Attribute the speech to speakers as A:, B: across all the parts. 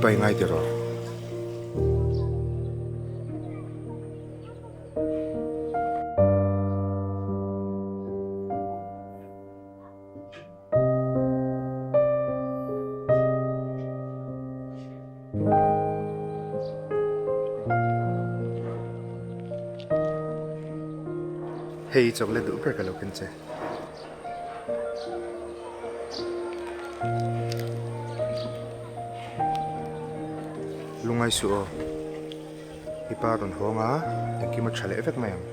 A: I pa i ngai tiraw? Hei i chocolate duh ber ka lo ken che. Lungai suh aw. I pa rawn hawng a, engkim a tha leh vek mai ang.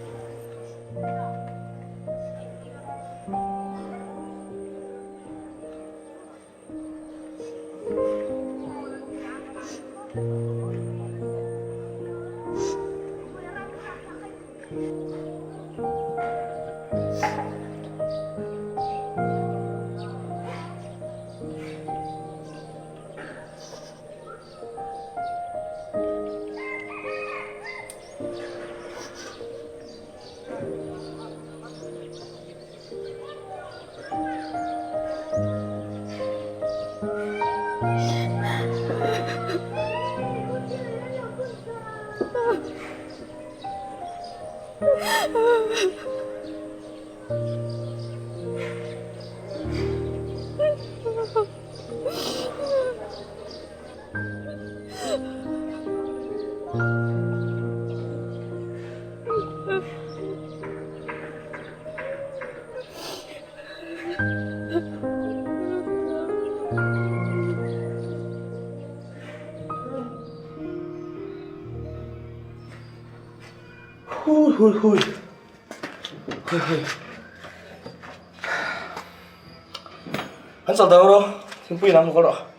B: Hui hui hui hui hui An chal dang rawh thingpui lam kal rawh.